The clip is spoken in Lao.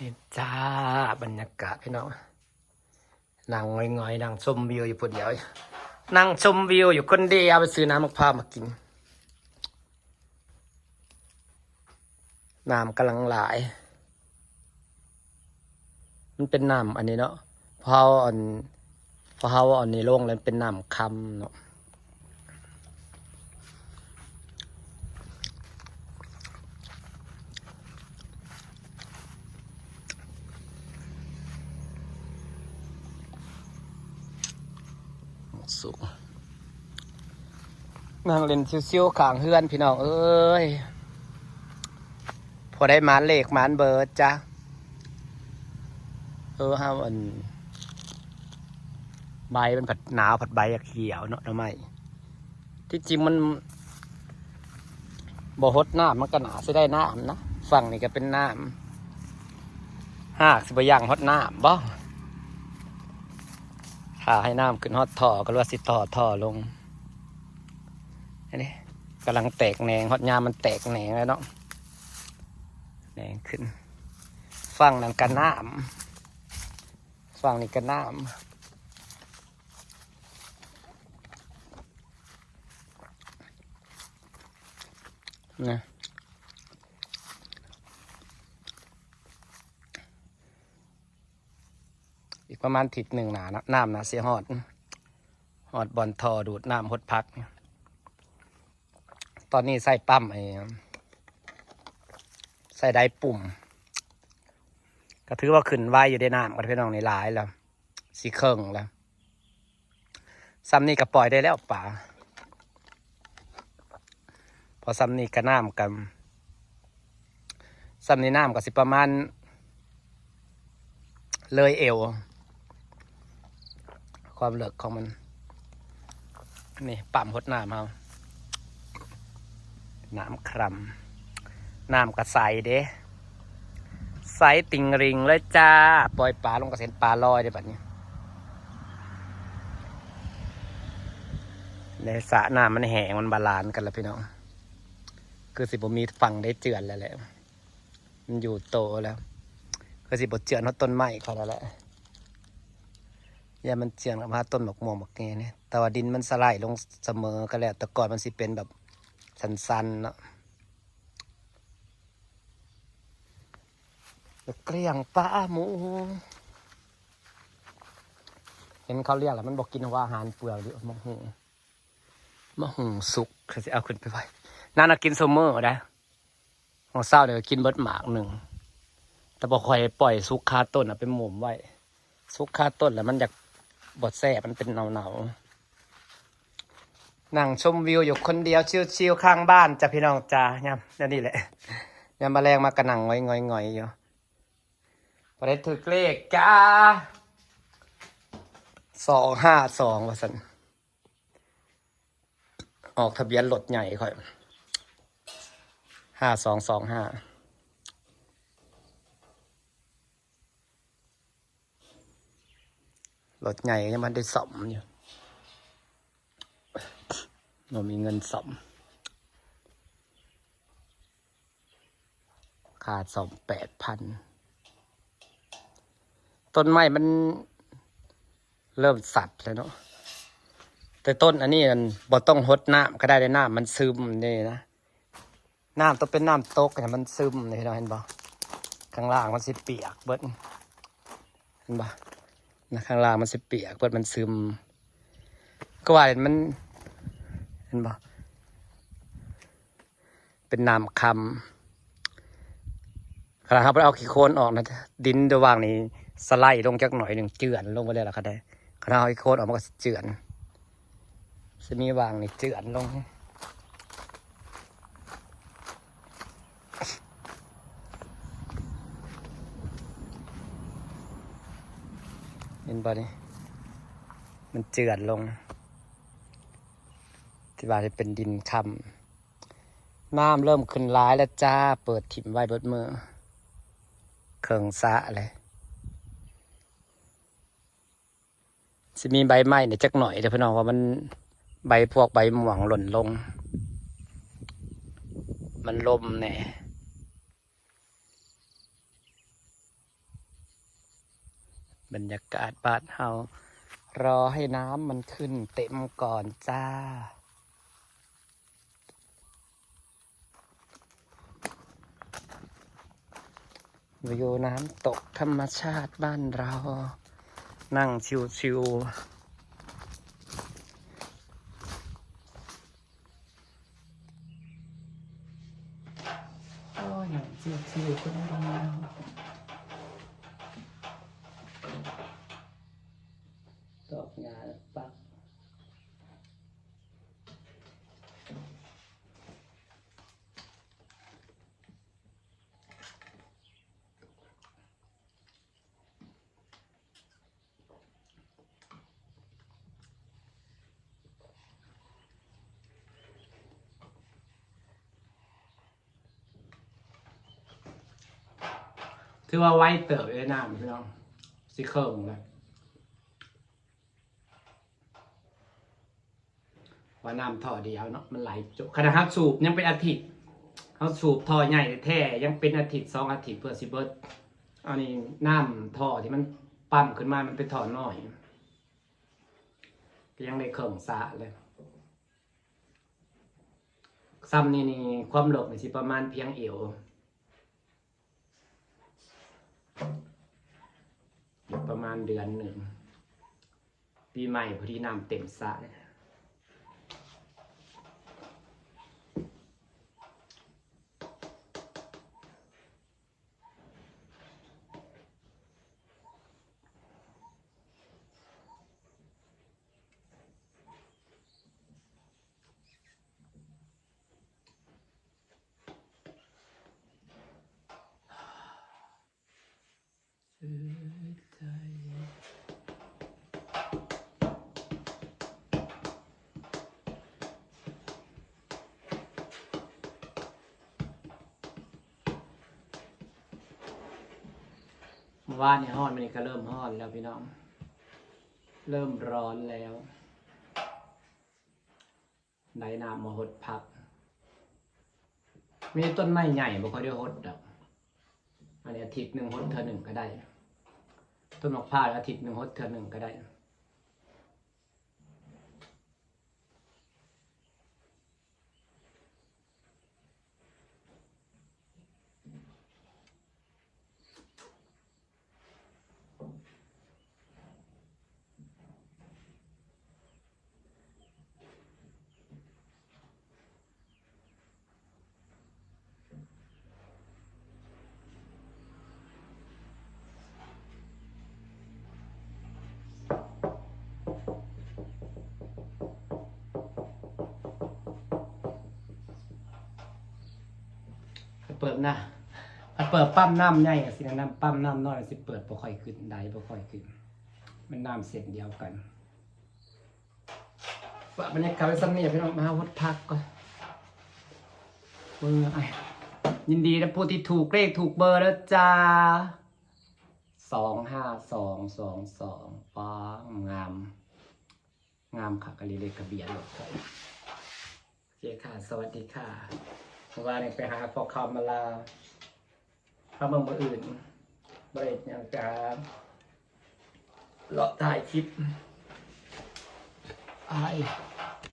ນີ້ຈ້າ ບັນຍາກາດພີ່ນ້ອງ ນັ່ງຫງອຍໆ ນັ່ງຊົມວິວຢູ່ຜູ້ດຽວ ນັ່ງຊົມວິວຢູ່ຄົນດຽວ ໄປຊື້ນ້ຳໝາກພ້າວມາກິນ ນ້ຳກຳລັງຫຼາຍ ມັນເປັນນ້ຳອັນນີ້ເນາະ ເພາະເຮົາອັນ ເພາະເຮົາເອົາອັນນີ້ລົງແລ້ວເປັນນ້ຳຄຳເນາະ. ນັ່ງຫຼິ້ນຊິວໆ ຂ້າງເຮືອນພີ່ນ້ອງເອີຍ ພໍໄດ້ໝານເລກໝານເບີດຈ້າ. ເອີ ເຮົາອັນ ໃບມັນພັດໜາວ ພັດໃບຂຽວເນາະ ໜໍ່ໄມ້ ທີ່ຈິງມັນບໍ່ຫົດນ້ຳ ມັນກໍໜ້າຊິໄດ້ນ້ຳນະ. ຝັ່ງນີ້ກໍເປັນນ້ຳ ຮາກຊິບໍ່ຢັ້ງຫົດນ້ຳບໍ? ຖ້າໃຫ້ນ້ຳຂຶ້ນຮອດທໍ່ ກໍຫຼືວ່າຊິຕໍ່ທໍ່ລົງ. ອັນນີ້ກຳລັງແຕກແໜງ ຮອດຍາມມັນແຕກແໜງແລ້ວເນາະ ແໜງຂຶ້ນ. ຝັ່ງນັ້ນກໍນ້ຳ ຝັ່ງນີ້ກໍນ້ຳນະ. ອີກປະມານທິດໜຶ່ງໜ້າ ນ້ຳໜ້າຊິຮອດ ຮອດບ່ອນທໍ່ດູດນ້ຳຫົດຜັກ. ຕອນນີ້ໃສ່ປ້ຳ ໄອ້ ໃສ່ໄດປຸ່ມ ກໍຖືວ່າຂຶ້ນໄວຢູ່ເດ້. ນ້ຳກໍພີ່ນ້ອງ ນີ້ຫຼາຍແລ້ວ ຊິເຄິ່ງແລ້ວ. ສ່ຳນີ້ກໍປ່ອຍໄດ້ແລ້ວປາ ເພາະສ່ຳນີ້ກໍນ້ຳກໍ ສ່ຳນີ້ນ້ຳກໍຊິປະມານເລີຍເອວ ຄວາມເລິກຂອງມັນ. ນີ້ປ້ຳຫົດນ້ຳເຮົາ ນ້ຳຄຳ ນ້ຳກໍໃສເດ້ ໃສຕິ່ງລິ່ງເລີຍຈ້າ. ປ່ອຍປາລົງກໍເຫັນປາລອຍເດ້ບັດນີ້. ໃນສະນ້ຳມັນແຫ້ງ ມັນບາລານກັນແລ້ວພີ່ນ້ອງ ຄືຊິບໍ່ມີຝັ່ງໃດເຈື່ອນແລ້ວແຫຼະ ມັນຢູ່ໂຕແລ້ວ. ຄືຊິບໍ່ເຈື່ອນຮອດຕົ້ນໄມ້ຂ້ອຍແລ້ວແຫຼະ ຢ້ານມັນເຈື່ອນກັບຫາຕົ້ນໝາກມ່ວງໝາກແງນີ້. ແຕ່ວ່າດິນມັນສະໄລລົງສະເໝີກັນແລ້ວ ແຕ່ກ່ອນມັນຊິເປັນແບບຊັນໆເນາະ. ແລ້ວກ້ຽງປາໝູ ເຫັນເຂົາລ້ຽງແລ້ວມັນບໍ່ກິນຫົວອາຫານເປືອກເດ ໝາກຫຸ່ງ ໝາກຫຸ່ງສຸກ ເຂົາຊິເອົາຂຶ້ນໄປໄວ້. ນານະກິນຊຸມື້ໃດ໋ ຂອງເຊົ້ານີ້ກໍກິນເບິດໝາກໜຶ່ງ ແຕ່ບໍ່ຄ່ອຍປ່ອຍສຸກຄາຕົ້ນ ເອົາໄປໝຸ້ມໄວ້. ສຸກຄາຕົ້ນແລ້ວມັນຢາກບໍ່ແຊບ ມັນເປັນເນົ່າໆ. ນັ່ງຊົມວິວຢູ່ຄົນດຽວ ຊິວໆ ຂ້າງບ້ານຈ້າ ພີ່ນ້ອງຈ້າ. ຍາມ ຍາມນີ້ແຫຼະ ຍາມມາແລງມາກໍນັ່ງຫງອຍໆຢູ່. ບໍ່ໄດ້ຖືກເລກຈ້າ ສອງຫ້າສອງ ວ່າຊັ້ນ. ອອກທະບຽນລົດໃຫຍ່ຂ້ອຍ ຫ້າສອງສອງຫ້າ. ລົດໃຫຍ່ຍັງບໍ່ໄດ້ສ້ອມຢູ່ ບໍ່ມີເງິນສ້ອມ. ຄ່າສ້ອມແປດພັນ. ຕົ້ນໄມ້ມັນເລີ່ມສັດແລ້ວເນາະ ແຕ່ຕົ້ນອັນນີ້ນັ້ນບໍ່ຕ້ອງຫົດນ້ຳກໍໄດ້ເດ້ ນ້ຳມັນຊຶມເດ້ນະ. ນ້ຳຕ້ອງເປັນນ້ຳຕົກໃຫ້ມັນຊຶມນີ້ ພີ່ນ້ອງເຫັນບໍ່? ຂ້າງລ່າງມັນຊິປຽກເບິດ ເຫັນບໍ່? ນະ ຂ້າງລ່າງມັນຊິປຽກເບິດ ມັນຊຶມ. ກໍວ່າມັນ ເຫັນບໍ່? ເປັນນ້ຳຄຳ. ຂະໜາດເຮົາບໍ່ໄດ້ເອົາຂີ້ໂຄນອອກນະ ດິນລະຫວ່າງນີ້ສະໄລລົງຈັກໜ້ອຍໜຶ່ງ ເຈື່ອນລົງໄປເລີຍລະ. ຂະໜາດ ຂະໜາດເຮົາເອົາຂີ້ໂຄນອອກ ມັນກໍຊິເຈື່ອນ ຊິມີຫວ່າງນີ້ເຈື່ອນລົງ. ເຫັນບໍ່ນີ້? ມັນເຈື່ອນລົງ ທີ່ວ່າຈະເປັນດິນຄຳ. ນ້ຳເລີ່ມຂຶ້ນຫຼາຍແລ້ວຈ້າ ເປີດຖິ້ມໄວ້ເບິດມື້ ເຄິ່ງສະເລີຍ. ຊິມີໃບໄມ້ແດ່ຈັກໜ້ອຍເດີ້ພີ່ນ້ອງ ເພາະມັນ ໃບ ພວກໃບມ່ວງຫຼົ່ນລົງ ມັນລົມແດ່. ບັນຍາກາດບ້ານເຮົາ ລໍໃຫ້ນ້ຳມັນຂຶ້ນເຕັມກ່ອນຈ້າ. ວິວນ້ຳຕົກທຳມະຊາດບ້ານເຮົາ ນັ່ງຊິວໆ. ໂອ້ຍ ນັ່ງຊິວໆຄົນດຽວ ຕອກຫຍ້າປັກ. ຖືວ່າໄວເຕີບເດ້ນ້ຳພີ່ນ້ອງ ຊິເຄິ່ງແລ້ວ. ວ່ານ້ຳທໍ່ດຽວເນາະ ມັນໄຫຼໂຈະ ຂະໜາດເຮົາສູບຍັງເປັນອາທິດ ເຮົາສູບທໍ່ໃຫຍ່ແທ້ໆ ຍັງເປັນອາທິດສອງອາທິດເພື່ອຊິເບິດ. ອັນນີ້ນ້ຳທໍ່ທີ່ມັນປ້ຳຂຶ້ນມາ ມັນເປັນທໍ່ນ້ອຍ ກໍຍັງໄດ້ເຄິ່ງສະເລີຍ. ຊ່ຳນີ້ນີ້ ຄວາມເລິກນີ້ຊິປະມານພຽງເອວ. ອີກປະມານເດືອນໜຶ່ງ ປີໃໝ່ພໍດີນ້ຳເຕັມສະ. เมื่อวานนี่ฮ้อน มื้อนี้ก็เริ่มฮ้อนแล้วพี่น้อง เริ่มร้อนแล้ว ได้น้ำมาหดผัก มีต้นไม้ใหญ่บ่ค่อยได้หดดอก อันนี้อาทิตย์หนึ่งหดเทื่อหนึ่งก็ได้ ต้นมะพร้าวอาทิตย์หนึ่งหดเทื่อหนึ่งก็ได้. เปิดนะ เปิดปั๊มน้ำใหญ่สินะ น้ำปั๊มน้ำน้อยสิเปิดบ่ค่อยขึ้น ได้บ่ค่อยขึ้น มันน้ำเส้นเดียวกัน ฝากบรรยากาศไว้ส่ำนี้พี่น้อง มาหาหดผักก่อน เบิ่ง ยินดีนะผู้ที่ถูกเลขถูกเบอร์เด้อจ้า สองห้าสองสองสอง ป๊า งาม งามคักอีหลี เลขทะเบียนรถข่อย โอเคค่ะ สวัสดีค่ะ เมื่อวานนี้ไปหาพ่อคำมาลา ถ้าเบิ่งมื้ออื่น บ่ได้หยัง ไปหาเลาะถ่ายคลิป อ้าย